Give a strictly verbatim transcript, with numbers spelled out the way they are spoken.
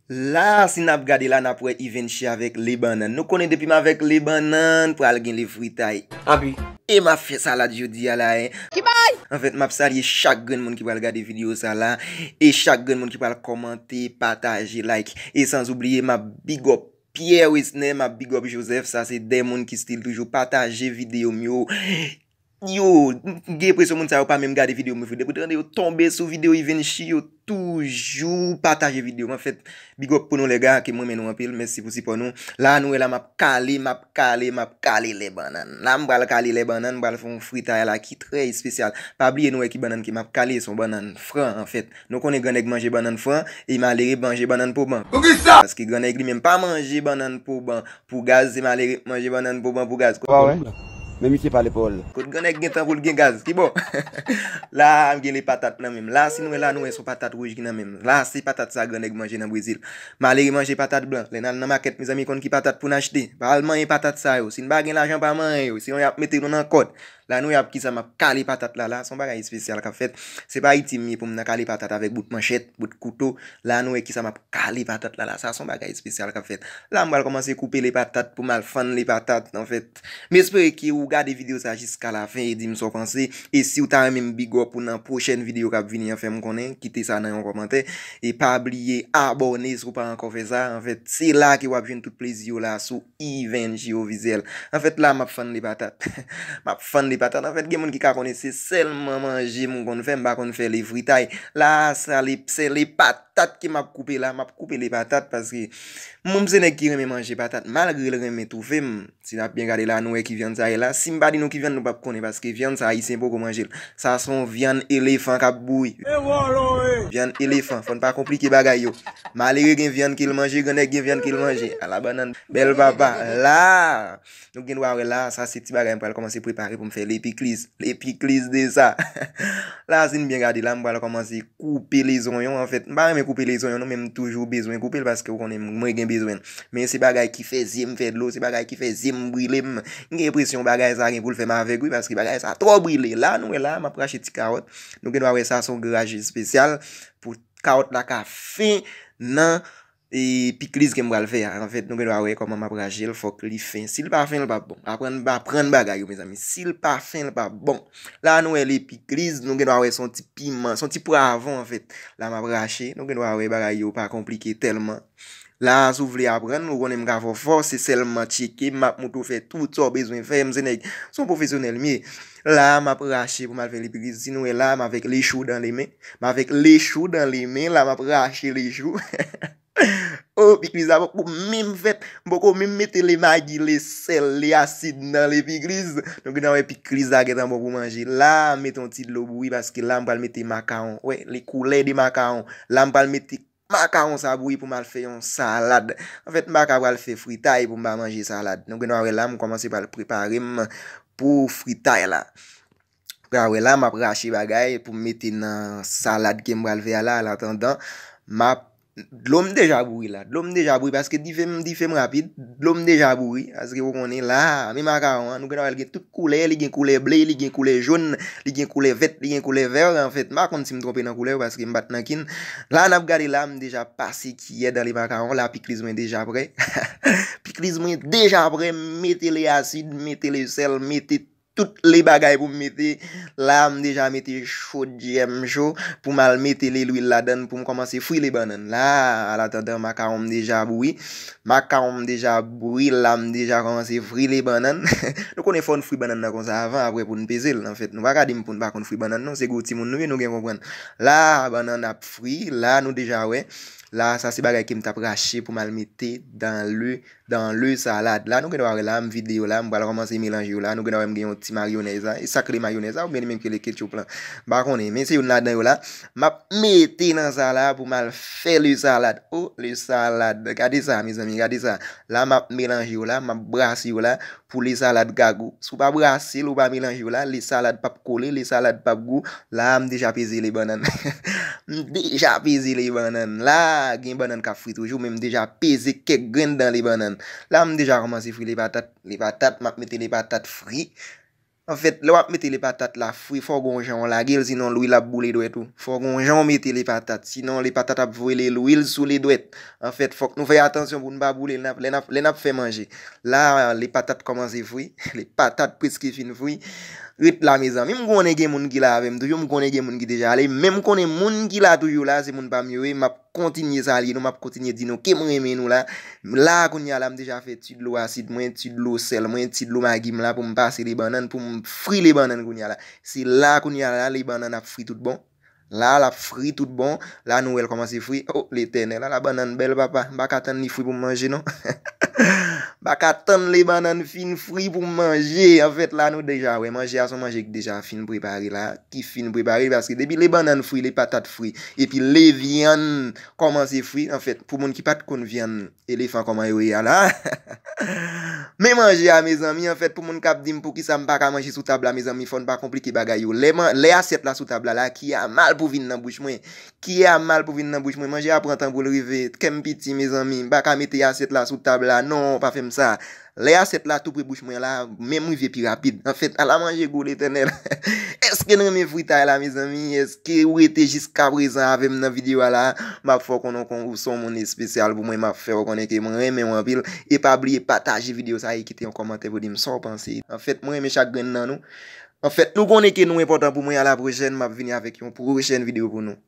La, si n ap gade la, n ap wè Ivenchi avèk le bannann. Nou konnen depi m avèk le bannann, pral gen le fritay. Anpi. E m ap fè salad jodi a la, en. Ki bagay? Anfèt, m ap salye chak grenn moun ki pral gade videyo sa la, e chak grenn moun ki pral kòmante, pataje, like. E san oubliye, m ap big up Pierre Wesner, m ap big up Joseph, sa se de moun ki still toujou pataje videyo m yo. Yo, m gen enpresyon moun sa yo pa menm gade videyo m yo vre. Depi w tande yo tonbe sou videyo Ivenchi, yo toujou pataje videyo m. Anfèt, big up pou nou lè ga, ke m renmen nou anpil. Mèsi pou sipò nou. La, nou wè la, m ap kale, m ap kale, m ap kale le bannann. La, m pral kale le bannann, m pral fè yon fritay la ki trè espesyal. Pa bliye nou wè ki bannann ke m ap kale, se yon bannann fran, anfèt. Nou konnen grannèg manje bannann fran, e malere manje bannann poban. Poukisa? Paske grannèg li menm pa manje bannann poban pou gaz, se malere k manje bannann poban pou gaz. Wa wè? Men misye pale pawòl. Kot grannèg gen tan pou l gen gaz? Ki bò? La, m gen le patat nan men m. La, si nou wè la, nou wè se yon patat wouj ki nan men m. La, se patat sa grannèg manje nan Brezil. Malere manje patat blan. Lè n al nan makèt, mezanmi, konn ki patat pou n achte. Pa al manyen patat sa yo. Si n pa gen lajan, pa manyen yo. Sinon, y ap mete nou nan kòd. La, nou wè ap kisa m ap kale patat la, la. Se yon bagay espesyal k ap fèt. Se pa Ayiti m ye pou m nan kale patat avèk bout manchèt, bout kouto. La, nou wè kisa m ap kale patat la, la. Sa se yon bagay espesyal k ap fèt. La, m pral kòmanse koupe le patat pou m al fann le patat, anfèt. M espere ke ou gade videyo sa jiska lafen e di m sa w panse. E si w ta renmen m big up ou nan pwochèn videyo k ap vini an, fè m konnen, kite sa nan yon kòmantè. E pa bliye abòne si w pa ankò fè sa. Anfèt, se la ke w ap jwenn tout plezi yo la sou Ivenchi Officiel. Anfèt, la, m ap fann le patat. M ap fann le patat. Anfèt, gen moun ki ka konnen se sèlman manje m konn fè, m pa konn fè le fritay. La, sa le, se le patat ke m ap koupe la. M ap koupe le patat paske mwen, m se nèg ki renmen manje patat, malgre l renmen toufe m. Si n ap byen gade la, nou wè ki vyann sa ye la. Si m pa di nou ki vyann, nou p ap konnen, paske vyann sa, Ayisyen poko manje l. Sa se yon vyann elefan k ap bouri. E vòlò e! Vyann elefan, fò n pa konplike bagay yo. Malere gen vyann ke l manje, grannèg gen vyann ke l manje. Ala bannann, bèl papa. La, nou gen dwa wè la, sa se ti bagay m pral kòmanse prepare pou m fè lepikliz. Lepikliz de sa. La, si n byen gade la, m pral kòmanse koupe lezonyon. Anfèt, m pa renmen koupe lezonyon non, men m toujou bezwen koupe l paske w konnen mwen gen bezwen l. Men se bagay ki fè zye m fè dlo, se bagay ki fè zye m brile m. M gen enpresyon bagay sa gen pou l fè m avèg wi, paske bagay sa twò brile. La, nou wè la, m ap rache ti kawòt. Nou gen dwa wè sa se yon graj espesyal pou kawòt la ka fen nan e, pikliz ke m pral fè a. Anfèt, nou gen dwa wè kòman m ap rache l, fòk li fen. Si l pa fen, l p ap bon. Aprann, aprann bagay yo, mezanmi. Si l pa fen, l p ap bon. La, nou wè lepikliz, nou gen dwa wè se yon ti piman, se yon ti pwavwon, anfèt. La, m ap rache, nou gen dwa wè bagay yo pa konplike tèlman. La, si w vle aprann, ou konnen m ka fè w fò, se sèlman tcheke, m ap montre w fè tout sa w bezwen fè, m se nèg, se yon pwofesyonèl m ye. La, m ap rache pou m al fè lepikliz. Si nou wè la, m avèk lechou dan le men, m avèk lechou dan le men, la, m ap rache lechou. O, pikliz la poko menm fèt. M poko menm mete le magi, le sèl, le asid nan lepikliz. Nou gentan wè pikliz la gentan bon pou manje. La, m mete yon ti dlo bouyi paske la, m pral mete makawon. Wè, le koulè de makawon. La, m pral mete makawon sa bouyi pou m al fè yon salad. Anfèt, m pa ka pral fè fritay pou m pa manje salad. Nou gentan wè la, m kòmanse pral prepare m pou fritay la. Ou ka wè la, m ap rache bagay pou m mete nan salad ke m pral fè a la. An atandan, m ap, dlo m deja bouyi la. Dlo m deja bouyi paske dife m, dife m rapid. Dlo m deja bouyi. Paske ou konnen la, men makawon an, nou gentan wè l gen tout koulè. Li gen koulè ble, li gen koulè jòn, li gen koulè vèt, li gen koulè vè. Anfèt, m pa konn si m twonpe nan koulè yo paske m pa t nankin. La, n ap gade la, m deja pase kiyè dan le makawon. La, pikliz mwen deja prè. Pikliz mwen deja prè. M mete le asid, m mete le sèl, m mete tout le bagay pou m mete. La, m deja mete chodyè m cho pou m al mete le lwil ladan l pou m kòmanse fri le bannann. La, an atandan, makawon m deja bouyi. Makawon m deja bouyi, la, m deja kòmanse fri le bannann. Nou konnen fò n fri bannann nan konsa avan, apre pou n peze l. Anfèt, nou pa ka di m pou n pa konn fri bannann non, se gwo timoun nou ye, nou gen konprann. La, bannann ap fri, la, nou deja wè. La, sa se bagay ke m t ap rache pou m al mete dan le dans le salade. La, nou gen dwa wè la, m vide yo la, m pral kòmanse melanje yo la. Nou gen dwa wè m gen yon ti mayonèz la. E sa k rele mayonèz la, oubyen li menm k rele ketchup lan. M pa konnen, men se youn ladan yo la. M ap mete nan sa la pou m al fè le salade. Oh, le salade. Gade sa, mezanmi, gade sa. La, m ap melanje yo la, m ap brase yo la pou le salade ka gou. Si w pa brase l, ou pa melanje yo la, le salade p ap kole, le salade p ap gou. La, m deja peze le bannann. M deja peze le bannann. La, gen bannann k ap fri toujou, men m deja peze kèk grenn dan le bannann. La, m deja kòmanse fri le patat. Le patat, m ap mete le patat fri. Anfèt, lè w ap mete le patat la fri, fò w gon jan w lage l, sinon lwil ap boule dwèt ou. Fò w gon jan w mete le patat, sinon le patat ap voye lwil sou le dwèt. Anfèt, fòk nou fè atansyon pou n pa boule l n ap- lè n ap- lè n ap fè manje. La, le patat kòmanse fri, le patat prèske fin fri. Ret la, mezanmi, m konnen gen moun ki la avè m toujou, m konnen gen moun ki deja ale, men m konnen moun ki la toujou la, se moun pa m yo ye, m ap kontinye salye nou, m ap kontinye di nou ke m renmen nou la. La, kounye a la, m deja fè ti dlo asid mwen, ti dlo sèl mwen, ti dlo magi m la pou m pase le bannann, pou m fri le bannann kounye a la. Se la, kounye a la, le bannann ap fri tout bon. La, l ap fri tout bon. La, nou wè l kòmanse fri. Oh, Letènèl, ala bannann bèl, papa. M pa ka tann li fri pou m manje, non. M pa ka tann le bannann fin fri pou m manje. Anfèt, la, nou deja wè, manje a se yon manje ki deja fin prepare la, ki fin prepare, paske depi le bannann fri, le patat fri, epi le vyann kòmanse fri, anfèt, pou moun ki pa t konn vyann elefan kòman yo ye a la. Men manje a, mezanmi, anfèt, pou moun k ap di m poukisa m pa ka manje sou tab la, mezanmi, fò n pa konplike bagay yo. Lè man- lè asyèt la sou tab la, la, ki a mal pou vin nan bouch mwen. Ki a mal pou vin nan bouch mwen. Manje a pran tan pou l rive. Kè m piti, mezanmi. M pa ka mete asyèt la sou tab la. Non, pa fè m sa. Lè asyèt la tou pre bouch mwen la, men m rive pi rapid. Anfèt, ala manje gou, Letènèl. Èske n renmen fritay la, mezanmi? Èske ou rete jiska prezan avè m nan videyo a la? M ap fè w konnen kon ou se yon moun espesyal pou mwen. M ap fè w konnen ke mwen renmen w anpil. E pa bliye pataje videyo sa a e kite yon kòmantè pou di m sa w panse. Anfèt, mwen renmen chak grenn nan nou. Anfèt, nou konnen ke nou enpòtan pou mwen. A la pwochèn, m ap vini avèk yon pwochèn videyo pou nou.